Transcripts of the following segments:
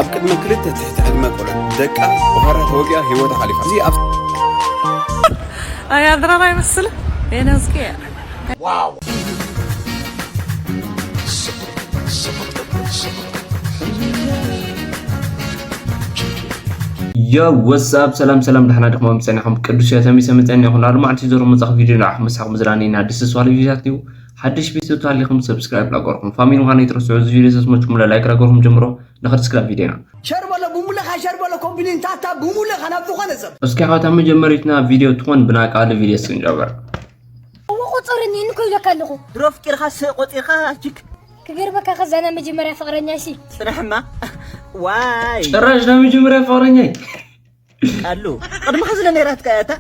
ኣብ ቅድሚ ክልተ ትሕቲ ዕድመ ቆልዑ ደቃ ብኻራ ተወጊኣ ህይወታ ሓሊፋ። እዚ ኣብ ኣይ ኣድራር ኣይመስልን? የነዝቅያ። ዮ ወሳብ ሰላም ሰላም፣ ደሕና ድኹም ምጸኒኹም? ቅዱስ እየ ተሚሰ ምጸኒኹም። ላሉ ማዕልቲ ዘሮ መጻኽ ቪድዮ ንዓኹም መሳኹም ዝዳኒ ኢና። ድስ ስዋል ቪድዮታት እዩ። ሓድሽ ቤት ተታሊኹም ሰብስክራይብ ላገርኩም፣ ፋሚሊ ምዃነ ይትረስዑ። እዚ ቪድዮ ተስመችኩም ለላይክ ላገርኩም ጀምሮ። ንኸድ ስክራብ ቪድዮና። ሸር በሎ ብሙለኻ ሸር በሎ ኮምፕሊን ታታ ብሙለኻ ናብ ዝኾነ ሰብ። እስኪ ካብ እታ መጀመሪትና ቪድዮ ትኾን ብናቃሊ ቪድዮ እስክንጀምር። እዎ ቆጸረኒ እንኮ ኢለካ ኣለኹ። ድሮ ኣፍቂርካ ስቕ ቆጺርካ ችክ። ክገርመካ ከዛ ናይ መጀመርያ ፍቕረኛይሲ። ጽናሕማ ዋይ ጭራሽ ናይ መጀመርያ ፍቕረኛይ ቃሉ ቅድሚ ኸዚ ነይራትካ እያ እታ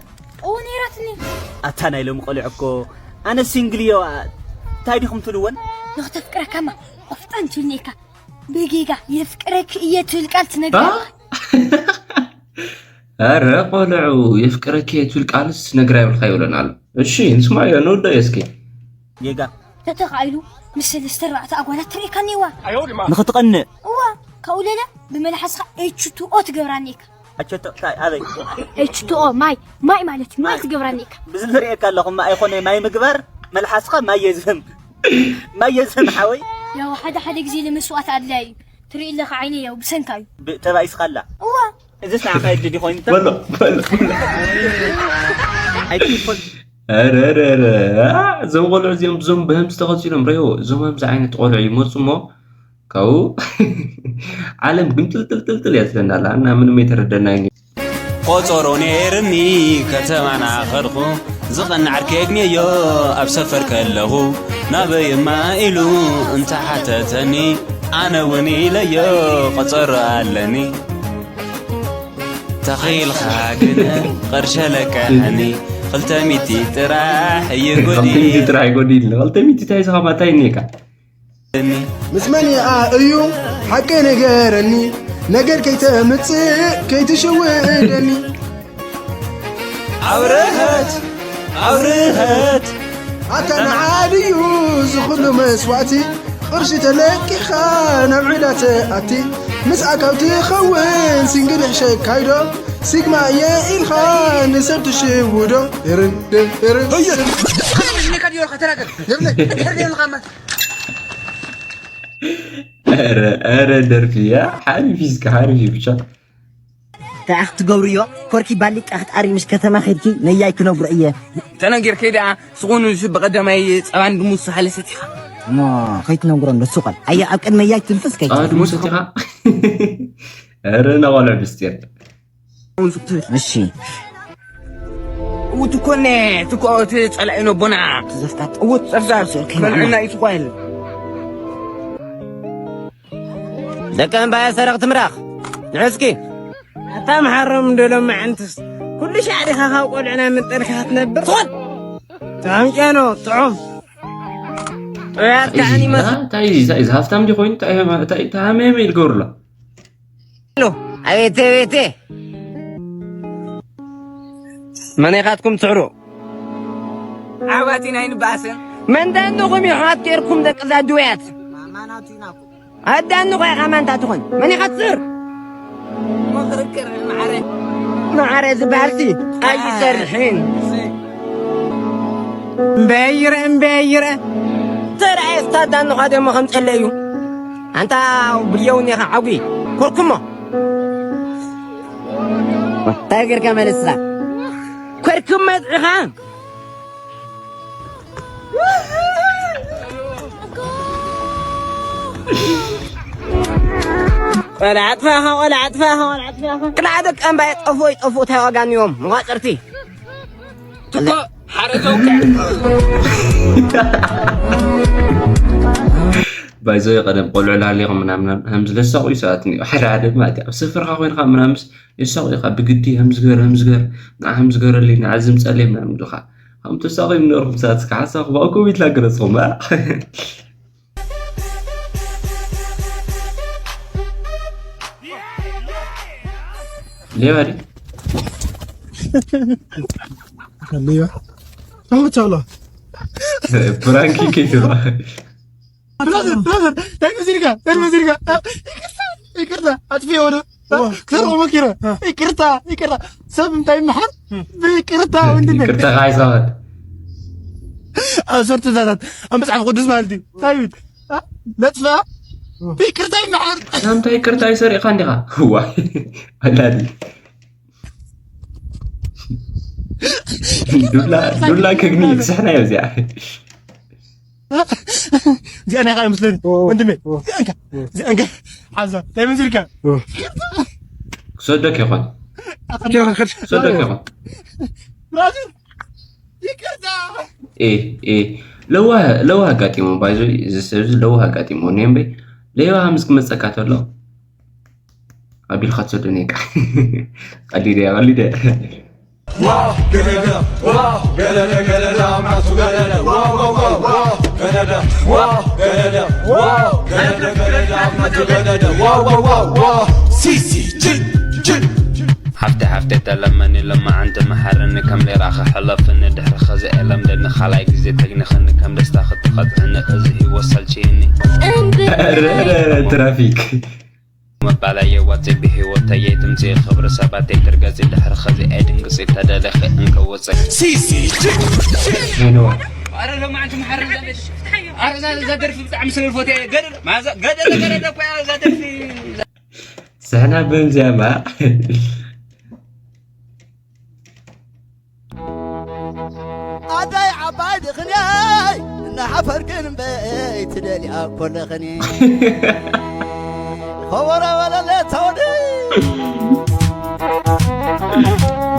እዎ ነይራትኒ። ኣታ ናይ ሎሚ ቆልዑ እኮ ኣነ ሲንግል እዮ እንታይ ዲኹም ትልወን? ንኽተፍቅረካማ ቆፍጠን ትብልኒ ኢልካ ብጌጋ የፍቅረኪ እየ ትብል ቃል ትነግረካ። ኧረ ቆልዑ የፍቅረኪ እየ ትብል ቃልስ ነግራ ይብልካ ይብለን ኣሎ። እሺ ንስማዮ ንውዳዮ እስኪ። ጌጋ ተተኻኢሉ ምስ ሰለስተ ኣርባዕተ ኣጓላት ትርእየካ እኒዋ። ንኽትቐንእ እዋ ካብኡ ሌላ ብመልሓስኻ ኤች ቱ ኦ ትገብራ እኒካ። ኣቸቶ እንታይ ኣበይ? ኤች ቱ ኦ ማይ ማይ ማለት እዩ። ማይ ትገብራ እኒካ። ብዝልርእየካ ኣለኹ እማ ኣይኾነ ማይ ምግባር መልሓስኻ ማይ የዝህም ማይ የዝህም ሓወይ። ያው ሓደ ሓደ ግዜ ለመስዋዕት ኣድላይ እዩ። ትርኢ ኣለኻ ዓይነይ ያው ብሰንካ እዩ። ብ- ተባኢስኻ ኣላ። እዋ እዝስ ንዓኻ የድልድ ይኾይን እታ? በሎ በሎ በሎ። ኣይትፈልጥ ኧረ ኧረ ኧረ አ፣ እዞም ቆልዑ እዚኦም ብዞም ብህምዝ ተቐፂሎም ረዮ እዞም ህምዚ ዓይነት ቆልዑ ይመፁ እሞ ካብኡ ዓለም ግን ጥልጥልጥልጥል እያ ትለና ኣላ እና ምንም የተረደና ዩ ቆፀሮ ነይርኒ ከተማና ከድኹ ዝቐንዕ ዓርከይ ኣግንየዮ ኣብ ሰፈር ከለኹ ናበይማ ኢሉ እንተሓተተኒ ኣነ እውን ኢለዮ ቆፀሮ ኣለኒ ተኺልኻ ግን ቕርሸ ለቀሐኒ ኽልተ ሚቲ ጥራሕ እዩ ጎዲል ጥራሕ ጎዲል ኽልተ ሚቲ ታይ ዝኻ ማታይ እኒካ ምስ መን እያ እዩ ሓቂ ንገረኒ ነገር ከይተምፅእ ከይትሽውደኒ ኣብርሀት ኣብርሀት ኣታ ንዓ ድዩ ዝኹሉ መስዋእቲ ቅርሺ ተለቂኻ ናብ ዕዳ ትኣቲ ምስኣ ካብ ትኸውን ሲንግል ይሕሸካይዶ ሲግማ እየ ኢልኻ ንሰብ ትሽውዶ ርድርድ ኧረ ደርፊ እያ ሓሪፍ እዩ እስከ ሓሪፍ እዩ ብቻ እንታይ ክትገብርዮ ኮርኪ ባሊቃ ክትኣሪ ምስ ከተማ ከድኪ ነያይ ክነግሮ እየ ተነጊርኪ ደኣ ስኹን ብቐዳማይ ጸባን ድሙስ ሳልሰት ኢኻ እሞ ከይትነግሮ እንዶ ስቆል ኣየ ኣብ ቅድመ ያይ ትንፍስ ከይ ጸባ ድሙስ ኢኻ ኧረ ናቆልዕ ምስጢር እሺ እውት እኮ እነ ትኮ እቲ ጸላኢ ነቦና ዘፍታት እውት ጸፍዛፍ ከልዕና እዩ ትኳይል ደቂ እምባየ ሰረቕቲ ምራኽ ንዕስኪ ኣታ መሓሮም እንዶ ሎማዓንትስ ኩሉ ሻዕ ዲኻ ካብ ቆልዑ ናይ ምንጠልካ ክትነብር ትኾን ጥዑም ጨኖ ጥዑም ጥዑያት ከዓኒ መስ እንታይ እዩ እንታይ እዩ ሃፍታም ድዩ ኮይኑ እንታይ እዩ እንታይ ተሃመመ ኢሉ ገብርሎ ኣሎ ኣቤቴ ቤቴ መን ኢኻትኩም ትስዕሩ ዓባቲ ናይ ንባስን መን ደንኹም ይሕዋት ጌርኩም ደቂ ዛድውያት ኣዳኒ ኾይ ኻማንታ ትኾን መን ኢኻ ትፅር መዓረ ዝበሃልሲ ኣይሰርሕን እምበይረ እምበይረ ተረኣየ ስታዳኒ ኳ ደሞ ከም ጸለ እዩ ኣንታ ብልየውን ኢኻ ዓጉ ኮርኩሞ እንታይ ገርካ መለስኻ ኮርኩም መጥዕኻ ቆልዓ ኣጥፋኻ ቆልዓ ኣጥፋኻ ቆልዓ ኣጥፋኻ ክልተ ደቂ ኣምባየ ጠፍኡ ይጠፍኡ እንታይ ዋጋ እኒኦም መቋፅርቲ ትኮ ሓደ ተውቅዕ ባይዘ ቀደም ቆልዑ ላሊኹም ምናምን ከም ዝለሳቑ ሰባት እኒኦ ሓደ ሓደ ማለት እዩ ኣብ ሰፈርካ ኮይንካ ምናምስ የሳቑ ኢኻ ብግዲ ከም ዝገር ከም ዝገር ንዓ ከም ዝገረለይ ንዓ ዝምፀለይ ምናምን ኢኻ ከም ተሳቒ ምንርኩም ሰባት እስካ ሓሳኹ ባእኩም ይትላገረፅኹም ሌባ ድዩ ሌባ ተመቻሎ ፕራንክ ከይትባ ብራዘር ብራዘር እንታይ መሲልካ እንታይ መሲልካ ይቅርታ ኣጥፊኦ ዶ ክሰርቆ መኪረ። ይቅርታ ይቅርታ። ሰብ እንታይ ይመሓር? ይቅርታ ወንድሜ። ይቅርታ ካይሳኸት ኣብ ሶርት ዛታት ኣብ መጽሓፍ ቅዱስ ማለት እዩ። እንታይ ይብል? ነጥፋ ይቅርታ ይመሓር። ናምታ ይቅርታ ይሰሪቕካ እንዲኻ። ዋ ወላዲ ዱላ ዱላ ከግኒ ይስሕና እዚኣ እዚኣ ናይ ኻእ ምስለኒ ወንድሜ እዚኣንካ እዚኣንካ ሓዛ እንታይ መሲልካ ክሰደክ ይኾን ክሰደክ ይኾን ብራዘር ይቅርታ ለዋህ ለዋህ ኣጋጢሞ ባይዞ እዚ ሰብ እዚ ለዋህ ኣጋጢሞ ኔምበይ ለዋህ ምስ ክመፀካ ተሎ ኣቢልካ ትሰዶ ኔቃ ቀሊደ ቀሊደ ሓፍቲ ሓፍቲ ተለመኒ ለማዓንቲ መሓርኒ ከም ሌራ ክሕለፍኒ ድሕሪ ኸዚ ኤለምደኒ ካልኣይ ግዜ ተግንኽኒ ከም ደስታ ክትቐጥዕኒ እዚ ህይወት ሰልችይኒ ትራፊክ መባላየ ዋፀይ ብህይወተየ ትምፅእ ክብሪ ሰባተይ ትርገፂ ድሕሪ ኸዚ ኣይድንግፂ ተደለኺ እንከወፀ ሄኖ ኣረ ሎማዓንቲ መሓሪ ኣረ እዛ ደርፊ ብጣዕሚ ስለ ዝፈትያ እየ ገደል ማዛ ገደል ገደል እኮ እያ እዛ ደርፊ ስሕና በምዚያማ ኣደይ ዓባይ ድኽንያይ እናሓፈርክን እምበይ ትደልያ ኮለኽኒ ኸበረ በለለ ተወዲ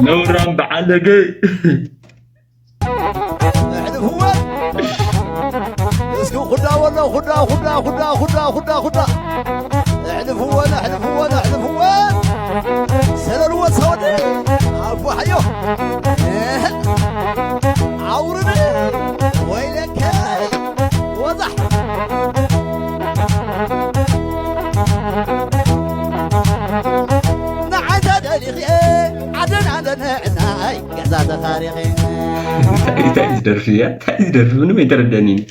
ነውራም በዓለገ እሕልፍወን እስኪ ኩዳ ወሎ ኩዳ ኩዳ ኩዳ ኩዳ ኩዳ ኩዳ እሕልፍወን እሕልፍወን እሕልፍወን ሰለልዎ ሰወዲ ኣፉ ሓዮ ኣውርድ ወይለከ ወዛሕ ንዓይ ተደሊኽየ ዓደን ኣለነ ናይ ገዛ ተኻሪኺ እንታይ ዝደርፊ እያ እንታይ ዝደርፊ ምንም ኣይተረደኒን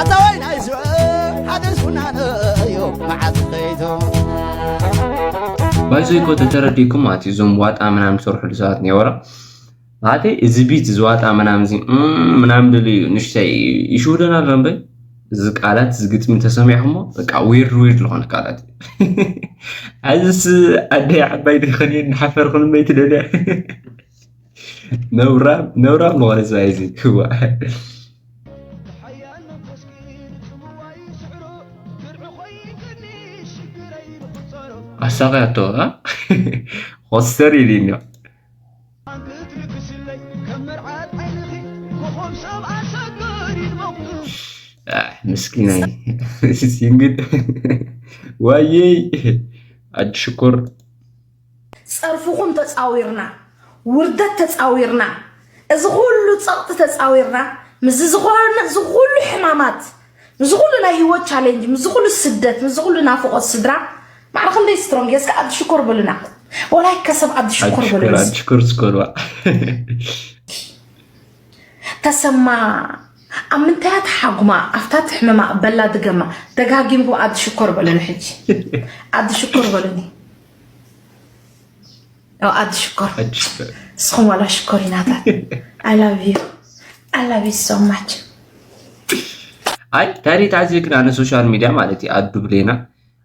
ኣታዋይ ናይ ስዑ ሓደ ሱናነ እዩ መዓዝ ኸይቶ ባይዞ ይኮ ተተረዲኩም ማለት እዩ እዞም ዋጣ ምናምን ዝሰርሕሉ ሰባት ነበረ ማለተይ እዚ ቢት እዚ ዋጣ ምናምን እዚ እም ምናምን ድልዩ ንሽተይ ይሽውደና ኣሎ እምበይ እዚ ቃላት እዚ ግጥሚ ተሰሚዕኩሞ በቃ ዊርድ ዊርድ ዝኾነ ቃላት እዩ ኣዝስ ኣደይ ዓባይ ደይኮን እየ እናሓፈርኩ ንመይ ትደልያ ነውራም ነውራም ዝኾነ ሰብኣይ እዚ እዋ ኣሳቕያቶ ኸ ኮስተር ኢሉ እኒኦ ምስኪናይ ሲንግል ዋየይ ኣድ ሽኮር ጸርፍኹም ተጻዊርና ውርደት ተጻዊርና እዚ ኩሉ ጸቕጢ ተጻዊርና ምስዚ ዝኾነ እዚ ኩሉ ሕማማት ምስዚ ኩሉ ናይ ህይወት ቻሌንጅ ምስዚ ኩሉ ስደት ምስዚ ኩሉ ናፍቖት ስድራ ማዕረ ክንደይ ስትሮንግ እየ እስከ ኣድ ሽኮር በሉና ወላይ ከሰብ ኣድ ሽኮር በሉና ኣድ ሽኮር ስኮርዋ ተሰማ ኣብ ምንታይ ተሓጉማ ኣብታ ትሕመማ በላ ድገማ ደጋጊምኩም ኣድ ሽኮር በሉኒ ሕጂ ኣድ ሽኮር በሉኒ ኣድ ሽኮር እስኹም ዋላ ሽኮሪናታት I love you I love you so much ኣይ ታሪክ ኣዚክን ኣነ ሶሻል ሚድያ ማለት እዩ ኣዱ ብሌና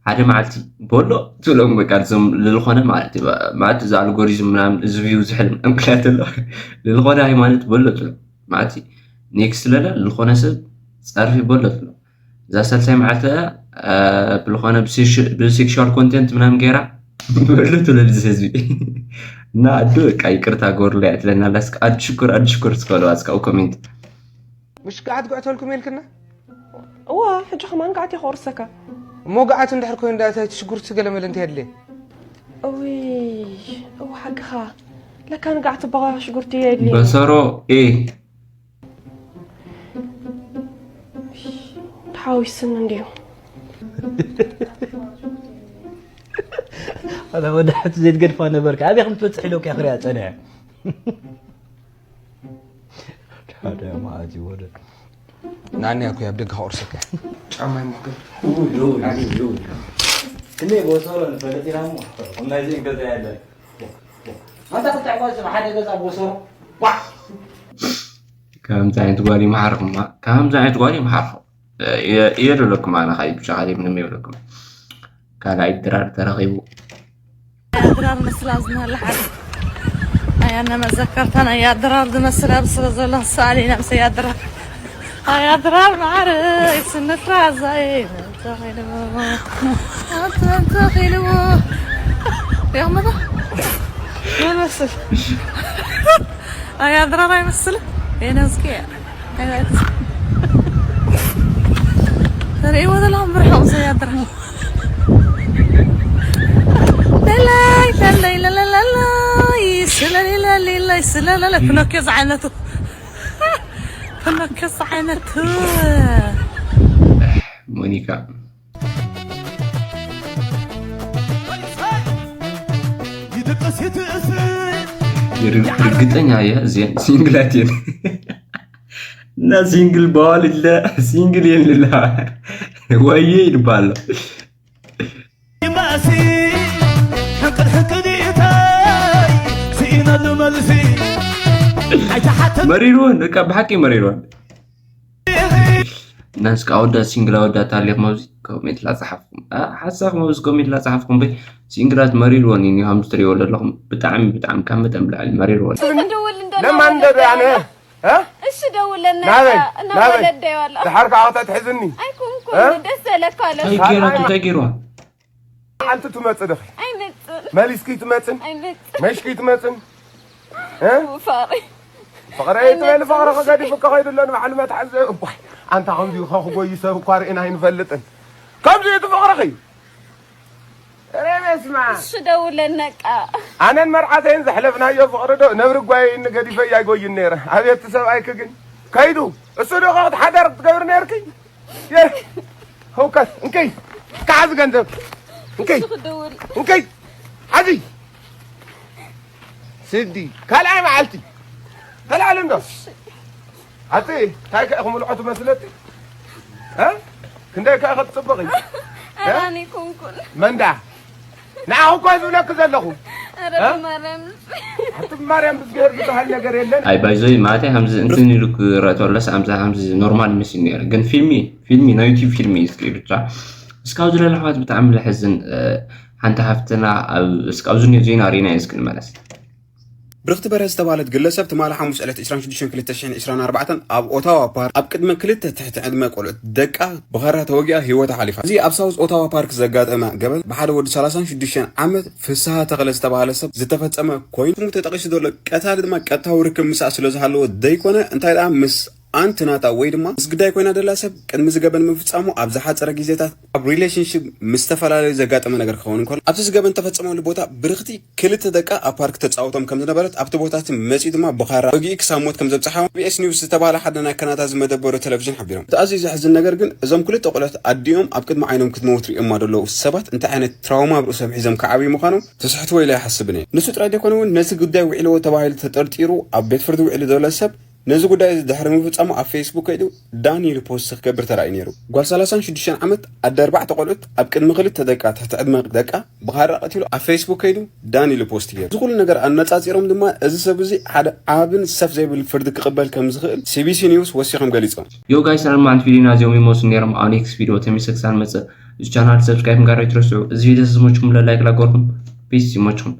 ሓደ መዓልቲ ቦሎ ትብሎም በቃ እዞም ልልኾነ ማለት እዩ ማለት እዚ ኣልጎሪዝም ምናምን እዚ ቪው ዝሕል ምናምን ክላተሎ ልልኾነ ሃይማኖት ቦሎ ትብሎም ማለት እዩ ኔክስት ለለ ልኾነ ሰብ ጸርፊ ቦሎ ትብሎም እዛ ሳልሳይ መዓልቲ ብልኾነ ብሴክሹዋል ኮንቴንት ምናምን ገይራ በሉ ትብለል እዚ ህዝቢ እና ኣዱ በቃ ይቅርታ ጎርላ እያ ትለና ኣላ እስከ ኣዱ ሽኮር ኣዱ ሽኮር እስከ በለዋ እስከ ኮሜንት مش قاعد قعدت لكم يلكنا እዋ ሕጂ ከማን ጋዕቲ ክቑርሰካ እሞ ጋዓት እንድሕር ኮይኑ ዳእታ እቲ ሽጉርቲ ገለመለ እንታይ የድልየ እውይ እዋ ሓቅኻ ለካ ንጋዕቲ በቓ ሽጉርቲ የድልየ በሰሮ ኤ ተሓዊስኒ እንድዩ ኣላ ወዳሕቲ ዘይትገድፋ ነበርካ ኣበይ ከም ትበፅሕ ኢለካ ክሪኣ ፀኒሐ ሓደ መዓት ይወደ ናኒ ኣኩ ኣብ ደገ ከቑርሰካ። ጫማ ይሞክር። ክንደይ ቦሰሮ ንፈልጥ ኢና እሞ፣ ከምናይዚ እንገዛ ያለን። ኣንታ ክልተ ኣሕዋት ሓደ ገዛ ቦሰሮ። ዋ! ከምዚ ዓይነት ጓል ይምሓርኹማ። ከምዚ ዓይነት ጓል ይምሓርኹም። እየ እየ ደለኩም ኣነ ካይ ብቻ ካይ ምንም ይብለኩም። ካልኣይ ድራር ተረኺቡ። ኣያ ድራር መስላ ዝናለ ሓደ ኣያ ነመዘከርተን ኣያ ድራር ዝመስል ኣብ ስለ ዘሎ ሰኣሊ ነምሰ ኣያ ድራር ኣያ ድራር ማዕረ ይስንፍራ ዛይ ተኺልዎ ተኺልዎ ያመጣ ይመስል ኣያ ድራር ኣይመስል የነዝኪ ተርእይዎ ዘለኹም ብርሑቕ ሰያድርሙ ለላይ ለላይ ለለለላይ ስለሌለሌላይ ስለለለ ፕኖኪዮ ዝዓይነቱ ፕኖኪዮ ዝዓይነቱ ሞኒካ ርግጠኛ እየ እዚአን ሲንግላት እየን እና ሲንግል በዋል ለ ሲንግል የንላ ወየ ይልባሎ ሕንቅድ ሕንቅድ ይእታይ ስኢነሉ መልሲ ኣይተሓተን መሪርወን በቃ ብሓቂ መሪርወን እና እስከ ኣወዳት ሲንግል ኣወዳት ኣሊኹም ኣብዚ ኮሜንት ላፀሓፍኩም ሓሳብ ኣብዚ ኮሜንት ላፀሓፍኩም በይ ሲንግላት መሪርወን እዩ ከም ዝትሪዎ ዘለኹም ብጣዕሚ ብጣዕሚ ካብ መጠን ብላዕሊ መሪርወን ለማን ደበ ኣነ እሺ ደውለና ናበይ ናበይ ደሓር ከዓ ከተትሕዝኒ ኣይኮንኩን ደስ ዘለካ እንታይ ገይራቱ እንታይ ገይርዋ ሓንቲ ትመጽእ ድኺ ኣይመጽን መሊስኪ ትመጽን ኣይመጽን መሽኪ ትመጽን ውፋሪ ፍቕረይ ትበል ፍቕሪ ክገዲፉ ከኸይዱ ኣሎ ንባዕሉ መትሓዚ እኳ ኣንታ ከምዚ ከክጎዩ ሰብ እኳ ርኢና ኣይንፈልጥን ከምዚ እቲ ፍቕርኺ ረበስማ እሱ ደውለነቃ ኣነን መርዓተይን ዘሕለፍናዮ ፍቕሪ ዶ ነብሪ ጓየይ ንገዲፈ ኣይጎይን ነይረ ኣቤት ሰብኣይክ ግን ከይዱ እሱ ዶ ክትሓደር ክትገብር ነርኪ ህውከት እንከይ ከዓዚ ገንዘብ እንከይ እንከይ ሓዚ ስዲ ካልኣይ መዓልቲ ተላዕሊ እንዶ ኣቲ እንታይ ከ ክምልዖ ትመስለቲ ክንደይ ከ ክትፅብቕ እዩ ኣራኒ ኩንኩን መንዳ ንዓኹ እኮ ዝብለኪ ዘለኹ ኧረ ብማርያም ኣቲ ብማርያም ብዝገር ዝበሃል ነገር የለን ኣይ ባይዞይ ማለተይ ከምዚ እንትን ኢሉ ክረአ ተሎስ ኣምዛ ከምዚ ኖርማል ይመስል ነይሩ ግን ፊልሚ ፊልሚ ናይ ዩቲብ ፊልሚ እዩ እስኪ ብቻ እስካብ ዝለለ ኣሕዋት ብጣዕሚ ለሕዝን ሓንቲ ሃፍትና እስካብ ዝኒኦ ዜና ሪና እስኪ ንመለስ ብርኽቲ በርሀ ዝተባህለት ግለሰብ ትማሊ ሓሙስ ዕለት ዕስራን ሽዱሽተን ክልተ ሽሕን ዕስራን ኣርባዕተን ኣብ ኦታዋ ፓርክ ኣብ ቅድሚ ክልተ ትሕቲ ዕድመ ቆልዑት ደቃ ብኻራ ተወጊኣ ህይወታ ሓሊፋ። እዚ ኣብ ሳውዝ ኦታዋ ፓርክ ዘጋጠመ ገበን ብሓደ ወዲ ሰላሳን ሽዱሽተን ዓመት ፍስሃ ተኽለ ዝተባህለ ሰብ ዝተፈጸመ ኮይኑ ስሙ ተጠቒሱ ዘሎ ቀታሊ ድማ ቀጥታዊ ርክብ ምሳኣ ስለ ዝሃለዎ ዘይኮነ እንታይ ደኣ ምስ ኣንቲ ናታ ወይ ድማ ምስ ግዳይ ኮይና ደላ ሰብ ቅድሚ ዝገበን ምፍጻሙ ኣብ ዝሓጸረ ግዜታት ኣብ ሪሌሽንሽፕ ምስ ዝተፈላለዩ ዘጋጠመ ነገር ክኸውን እንከሎ ኣብቲ ዝገበን ተፈጸመሉ ቦታ ብርኽቲ ክልተ ደቃ ኣብ ፓርክ ተጻውቶም ከም ዝነበረት ኣብቲ ቦታ እቲ መጺኡ ድማ ብኻራ ወጊኡ ክሳብ ሞት ከም ዘብጽሓ ቢኤስ ኒውስ ዝተባህለ ሓደ ናይ ከናዳ ዝመደበሩ ቴሌቪዥን ሓቢሮም። እቲ ኣዝዩ ዘሕዝን ነገር ግን እዞም ክልተ ቆልዑት ኣዲኦም ኣብ ቅድሚ ዓይኖም ክትመውት ሪኦማ ዘለዉ ሰባት እንታይ ዓይነት ትራውማ ኣብ ርእሶም ሒዞም ክዓብዩ ምዃኖም ትስሕትዎ ኢለ ኣይሓስብን እየ። ንሱ ጥራይ ዘይኮነ እውን ነዚ ጉዳይ ውዒልዎ ተባሂሉ ተጠርጢሩ ኣብ ቤት ፍርዲ ውዒሉ ዘሎ ሰብ ነዚ ጉዳይ እዚ ድሕሪ ምፍጻሙ ኣብ ፌስቡክ ከይዱ ዳኒ ኢሉ ፖስት ክገብር ተራእዩ ነይሩ። ጓል ሰላሳን ሽዱሽተን ዓመት ኣደ ኣርባዕተ ቆልዑት ኣብ ቅድሚ ክልተ ደቃ ትሕቲ ዕድመ ደቃ ብኻራ ቀቲሉ ኣብ ፌስቡክ ከይዱ ዳኒ ኢሉ ፖስት ገይሩ። እዚ ኩሉ ነገር ኣነጻጺሮም ድማ እዚ ሰብ እዚ ሓደ ዓብን ሰፍ ዘይብል ፍርዲ ክቕበል ከም ዝኽእል ሲቢሲ ኒውስ ወሲኾም ገሊጾም። Yo guys ሰላም ማለት ቪዲዮና እዚኦም ይመስሉ ነይሮም ኣብ ኔክስት ቪዲዮ ተመልሰ ክሳብ ንመጽእ እዚ ቻናል ሰብስክራይብ ምግባር ኣይትረስዑ እዚ ቪዲዮ ዝመችኩም ለላይክ ላገርኩም ፒስ ይመችኩም